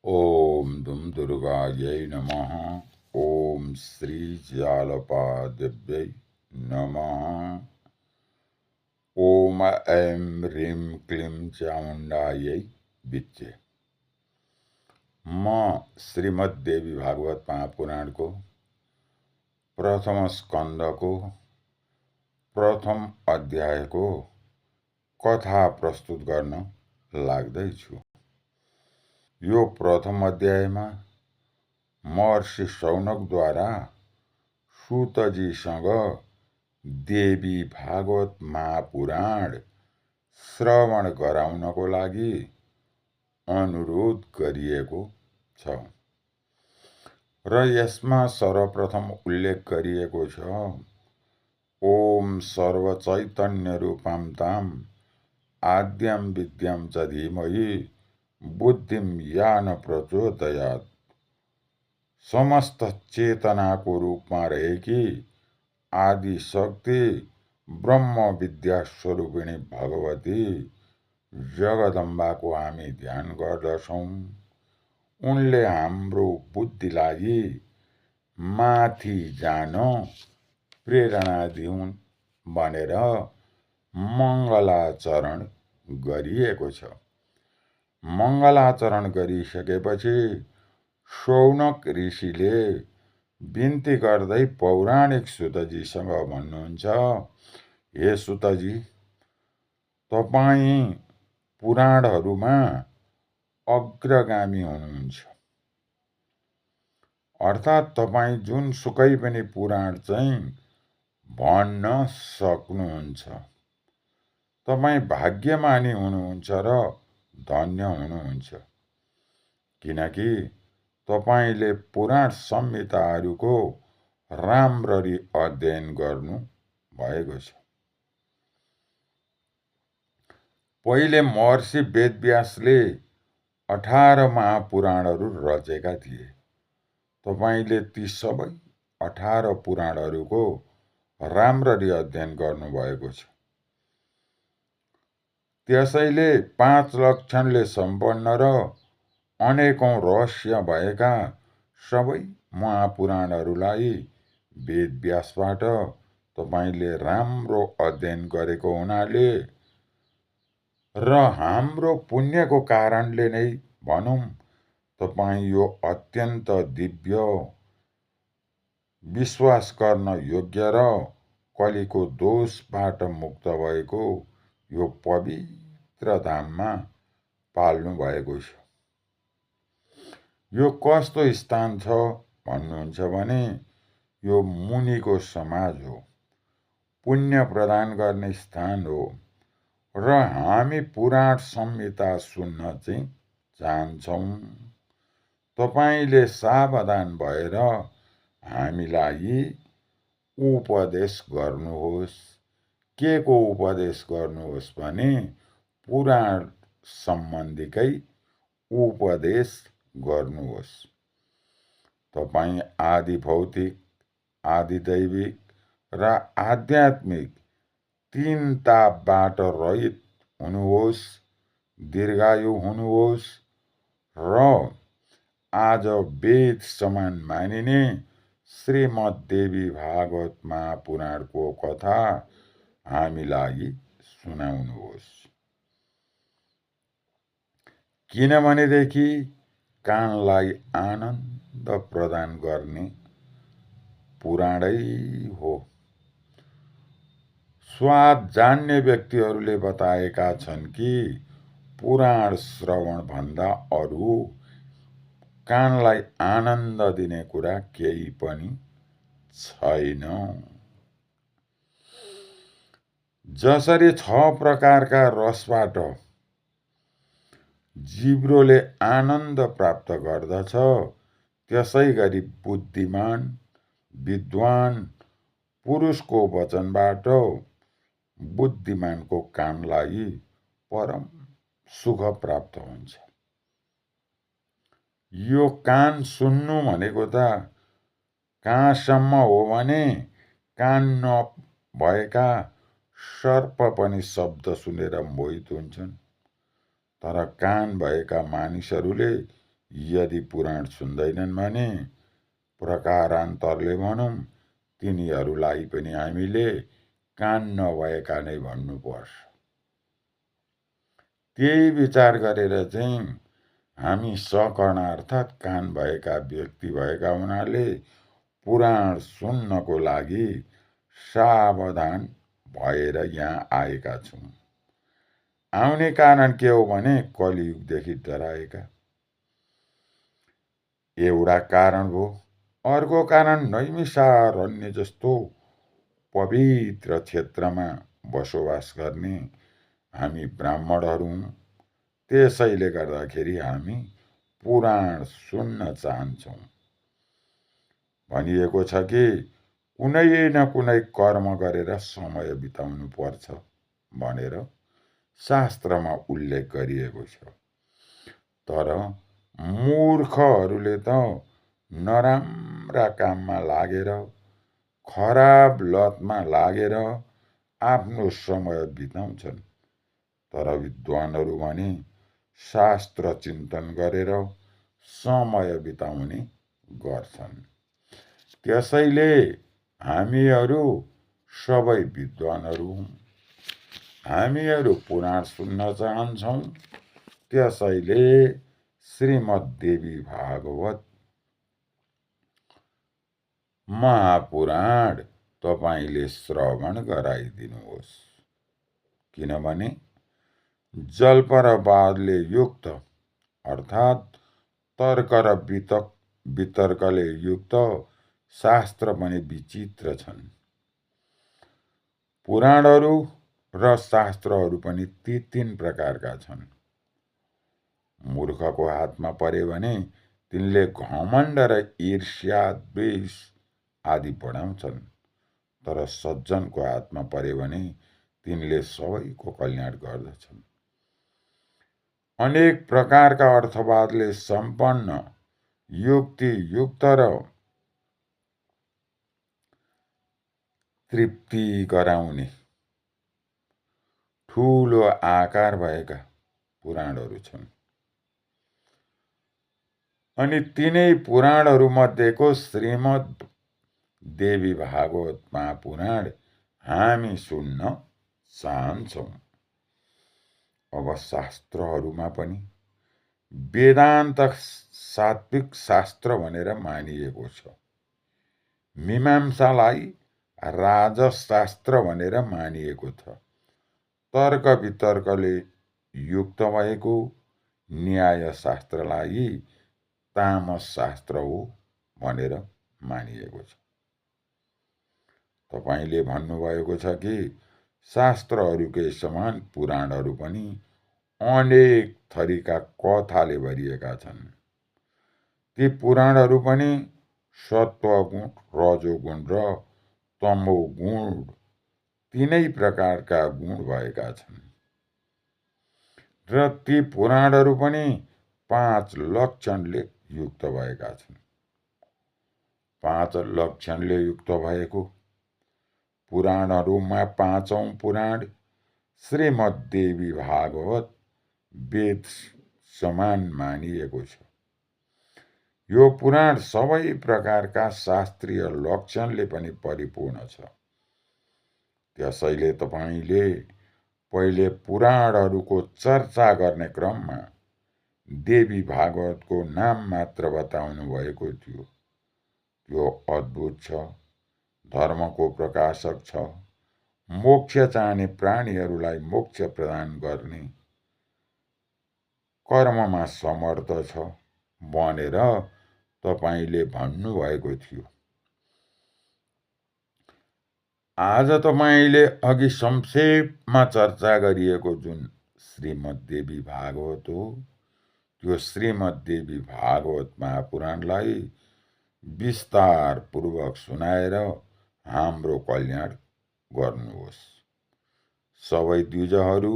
ओम दुम दुर्गायै नमः। ओम श्री ज्यालपादेव्यै नमः। ओम ऐं ह्रीं क्लीं चामुण्डायै विच्चे। म श्रीमद्देवी भागवत महापुराणको प्रथम स्कन्धको प्रथम अध्यायको कथा प्रस्तुत गर्न लाग्दैछु। यो प्रथम अध्यायमा महर्षि शौनकद्वारा सूतजीसँग देवी भागवत महापुराण श्रवण गराउनको लागि अनुरोध गरिएको छ र यसमा सर्वप्रथम उल्लेख गरिएको छ ओम सर्वचैतन्य रूपं तां आद्यं विद्यं च धीमहि बुद्धिं या न प्रचोदयात्। समस्त चेतनाको रूपमा रहेकी आदि शक्ति ब्रह्म विद्या स्वरूपिणी भगवती जगदम्बाको हामी ध्यान गर्दछौँ। उनले हाम्रो बुद्धिलाई माथि जान प्रेरणा दिउन् भनेर मङ्गलाचरण गरिएको छ। मङ्गलाचरण गरिसकेपछि शौनक ऋषिले बिन्ती गर्दै पौराणिक सुतजीसँग भन्नुहुन्छ, हे सुतजी, तपाईँ पुराणहरूमा अग्रगामी हुनुहुन्छ। अर्थात् तपाईँ जुनसुकै पनि पुराण चाहिँ भन्न सक्नुहुन्छ। तपाईँ भाग्यमानी हुनुहुन्छ र धन्य हुनुहुन्छ, किनकि तपाईले पुराण संहिताहरूको राम्ररी अध्ययन गर्नु भएको छ। पहिले महर्षि वेदव्यासले 18 महापुराणहरू रचेका थिए। तपाईले ती सबै 18 पुराणहरूको राम्ररी अध्ययन गर्नुभएको छ। त्यसैले 5 लक्षणले सम्पन्न र अनेकौं रहस्य भएका सबै महापुराणहरूलाई वेदव्यासबाट तपाईले राम्रो अध्ययन गरेको हुनाले र हाम्रो पुण्यको कारणले नै भनौँ, तपाईँ यो अत्यन्त दिव्य, विश्वास गर्न योग्य र कलिको दोषबाट मुक्त भएको यो पवित्र धाममा पाल्नु भएको छ। यो कस्तो स्थान छ भन्नुहुन्छ भने यो मुनिको समाज हो, पुण्य प्रदान गर्ने स्थान हो र हामी पुराण संहिता सुन्न चाहिँ चाहन्छौँ। तपाईले सावधान भएर हामीलाई उपदेश गर्नुहोस्। के को उपदेश गर्नुहोस् भने पुराण सम्बन्धीकै उपदेश गर्नुहोस्। तपाईँ आदि भौतिक, आदि दैविक र आध्यात्मिक तीन तापबाट रहित हुनुहोस्, दीर्घायु हुनुहोस् र आज वेद समान मानिने श्रीमद्देवी भागवत महापुराणको कथा हामीलाई सुनाउनुहोस्। किनभनेदेखि कानलाई आनन्द प्रदान गर्ने पुराणै हो। स्वाद जान्ने व्यक्तिहरूले बताएका छन् कि पुराण श्रवण भन्दा अरू कानलाई आनन्द दिने कुरा केही पनि छैन। जसरी 6 प्रकारका रसबाट जिब्रोले आनन्द प्राप्त गर्दछ, त्यसै गरी बुद्धिमान विद्वान पुरुषको वचनबाट बुद्धिमानको कानलाई परम सुख प्राप्त हुन्छ। यो कान सुन्नु भनेको त कहाँसम्म हो भने कान नभएका सर्प पनि शब्द सुनेर मोहित हुन्छन्, तर कान भएका मानिसहरूले यदि पुराण सुन्दैनन् भने प्रकारान्तरले भनौँ तिनीहरूलाई पनि हामीले कान नभएका नै भन्नुपर्छ। त्यही विचार गरेर चाहिँ हामी सकर्ण अर्थात् कान भएका व्यक्ति भएका हुनाले पुराण सुन्नको लागि सावधान भएर यहाँ आएका छौँ। आउने कारण के हो भने कलियुगदेखि डराएका एउटा कारण हो। अर्को कारण नैमिषारण्य जस्तो पवित्र क्षेत्रमा बसोबास गर्ने हामी ब्राह्मणहरू हौँ। त्यसैले गर्दाखेरि हामी पुराण सुन्न चाहन्छौँ। भनिएको छ कि कुनै न कुनै कर्म गरेर समय बिताउनु पर्छ भनेर शास्त्रमा उल्लेख गरिएको छ। तर मूर्खहरूले त नराम्रा काममा लागेर खराब लतमा लागेर आफ्नो समय बिताउँछन्। तर विद्वानहरू भने शास्त्र चिन्तन गरेर समय बिताउने गर्छन्। त्यसैले हामीहरू सबै विद्वानहरू हौँ। हामीहरू पुराण सुन्न चाहन्छौँ। त्यसैले श्रीमद्देवी भागवत महापुराण तपाईँले श्रवण गराइदिनुहोस्। किनभने जल्प र वादले युक्त अर्थात् तर्क र वितर्कले युक्त शास्त्र पनि विचित्र छन्। पुराणहरू र शास्त्रहरू पनि ती तीन प्रकारका छन्। मूर्खको हातमा परे भने तिनले घमण्ड र ईर्ष्या द्वेष आदि बढाउँछन्। तर सज्जनको हातमा परे भने तिनले सबैको कल्याण गर्दछन्। अनेक प्रकारका अर्थवादले सम्पन्न युक्ति युक्त र तृप्ति गराउने ठूलो आकार भएका पुराणहरू छन्। अनि तिनै पुराणहरू मध्येको श्रीमद् देवी भागवत महापुराण हामी सुन्न चाहन्छौँ। अब शास्त्रहरूमा पनि वेदान्त सात्विक शास्त्र भनेर मानिएको छ। मीमांसालाई राजशास्त्र भनेर मानिएको छ। तर्क वितर्कले युक्त भएको न्यायशास्त्रलाई तामस शास्त्र हो भनेर मानिएको छ। तपाईँले भन्नुभएको छ कि शास्त्रहरूकै समान पुराणहरू पनि अनेक थरीका कथाले भरिएका छन्। ती पुराणहरू पनि सत्वगुण, रजोगुण र तमोगुण तीनै प्रकारका गुण भएका छन्। र ती पुराणहरू पनि 5 लक्षणले युक्त भएका छन्। 5 लक्षणले युक्त भएको पुराणहरूमा 5औं पुराण श्रीमद्देवी भागवत वेद समान मानिएको छ। यो पुराण सबै प्रकारका शास्त्रीय लक्षणले पनि परिपूर्ण छ। त्यसैले तपाईँले पहिले पुराणहरूको चर्चा गर्ने क्रममा देवी भागवतको नाम मात्र बताउनु भएको थियो। त्यो अद्भुत छ, धर्मको प्रकाशक छ, मोक्ष चाहने प्राणीहरूलाई मोक्ष प्रदान गर्ने कर्ममा समर्थ छ भनेर तपाईँले भन्नुभएको थियो। आज तपाईँले अघि संक्षेपमा चर्चा गरिएको जुन श्रीमद्देवी भागवत हो, त्यो श्रीमद्देवी भागवत महापुराणलाई विस्तारपूर्वक सुनाएर हाम्रो कल्याण गर्नुहोस्। सबै द्विजहरू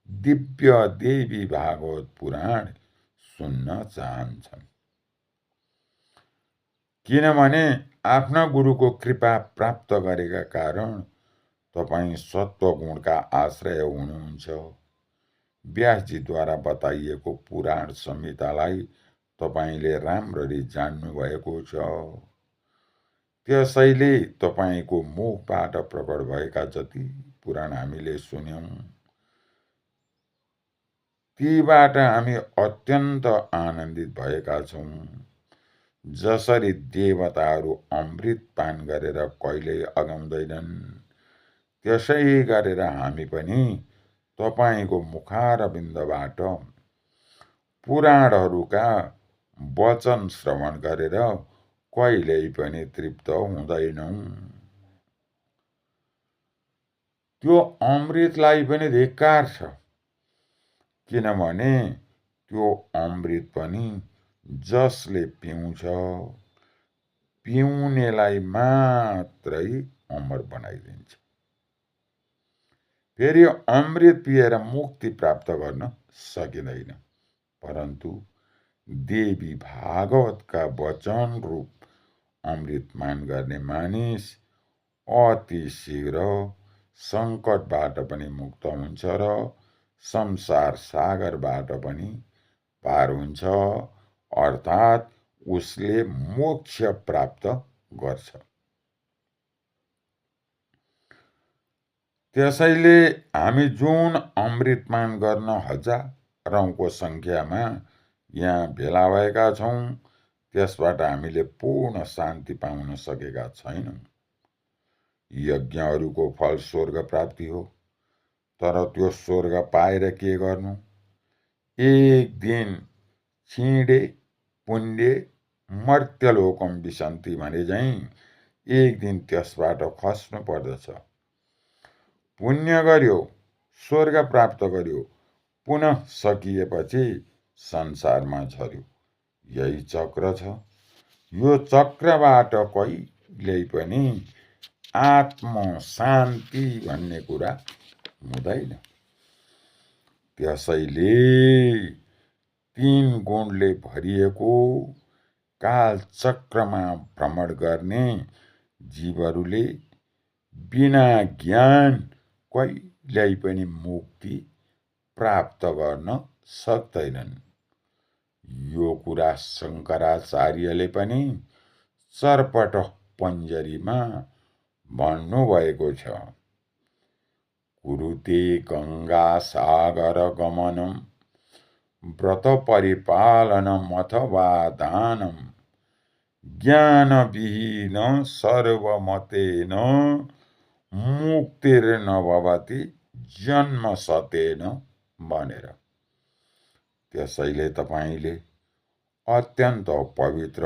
दिव्य देवी भागवत पुराण सुन्न चाहन्छन्। किनभने आफ्ना गुरुको कृपा प्राप्त गरेका कारण तपाईँ सत्वगुणका आश्रय हुनुहुन्छ। व्यासजीद्वारा बताइएको पुराण संहितालाई तपाईँले राम्ररी जान्नुभएको छ। त्यसैले तपाईँको मुखबाट प्रकट भएका जति पुराण हामीले सुन्यौं तीबाट हामी अत्यन्त आनन्दित भएका छौं। जसरी देवताहरू अमृत पान गरेर कहिल्यै अगाउँदैनन्, त्यसै गरेर हामी पनि तपाईँको मुखारविन्दबाट पुराणहरूका वचन श्रवण गरेर कहिल्यै पनि तृप्त हुँदैनौं। त्यो अमृतलाई पनि धिक्कार छ, किनभने त्यो अमृत पनि जसले पिउँछ पिउनेलाई मात्रै अमर बनाइदिन्छ। फेरि अमृत पिएर मुक्ति प्राप्त गर्न सकिँदैन, परन्तु देवी भागवतका वचन रूप अमृतमान गर्ने मानिस अति शीघ्र सङ्कटबाट पनि मुक्त हुन्छ र संसार सागरबाट पनि पार हुन्छ, अर्थात् उसले मोक्ष प्राप्त गर्छ। त्यसैले हामी जुन अमृतमान गर्न हजारौंको संख्यामा यहाँ भेला भएका छौं, त्यसबाट हामीले पूर्ण शान्ति पाउन सकेका छैनौं। यज्ञहरूको फल स्वर्ग प्राप्ति हो, तर त्यो स्वर्ग पाएर के गर्नु? एक दिन छिँडे पुण्य मर्त्यलोकम विसन्ति भने झैं एक दिन त्यसबाट खस्नु पर्दछ। पुण्य गर्यो, स्वर्ग प्राप्त गर्यो, पुनः सकिएपछि संसारमा झर्यो। यही चक्र छ। यो चक्रबाट कहिल्यै पनि आत्म शान्ति भन्ने कुरा हुँदैन। त्यसैले 3 गुणले भरिएको कालचक्रमा भ्रमण गर्ने जीवहरूले बिना ज्ञान कहिल्यै पनि मुक्ति प्राप्त गर्न सक्दैनन्। यो कुरा शङ्कराचार्यले पनि चर्पट पञ्जरीमा भन्नुभएको छ। कुरुते गङ्गा सागर गमनम व्रत परिपालनमथवा दानम ज्ञानविहीन सर्वमतेन मुक्तिर्न भवति जन्म सतेन भनेर। त्यसैले तपाईले अत्यन्त पवित्र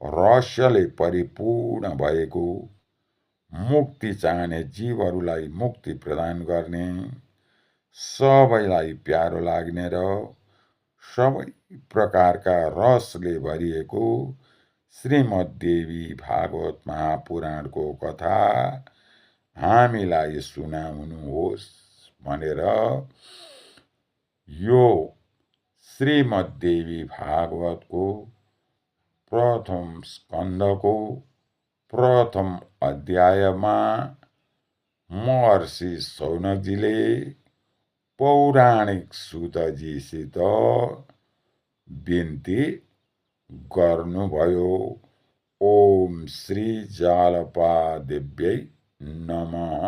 रहस्यले परिपूर्ण भएको मुक्ति चाहने जीवहरूलाई मुक्ति प्रदान गर्ने, सबैलाई प्यारो लाग्ने र सबै प्रकारका रसले भरिएको श्रीमद्देवी भागवत महापुराणको कथा हामीलाई सुनाउनुहोस् भनेर यो श्रीमद्देवी भागवतको प्रथम स्कन्धको प्रथम अध्यायमा महर्षि शौनकजीले पौराणिक सुतजीसित बिन्ती गर्नुभयो। ओम श्री जालपा देव्यै नमः।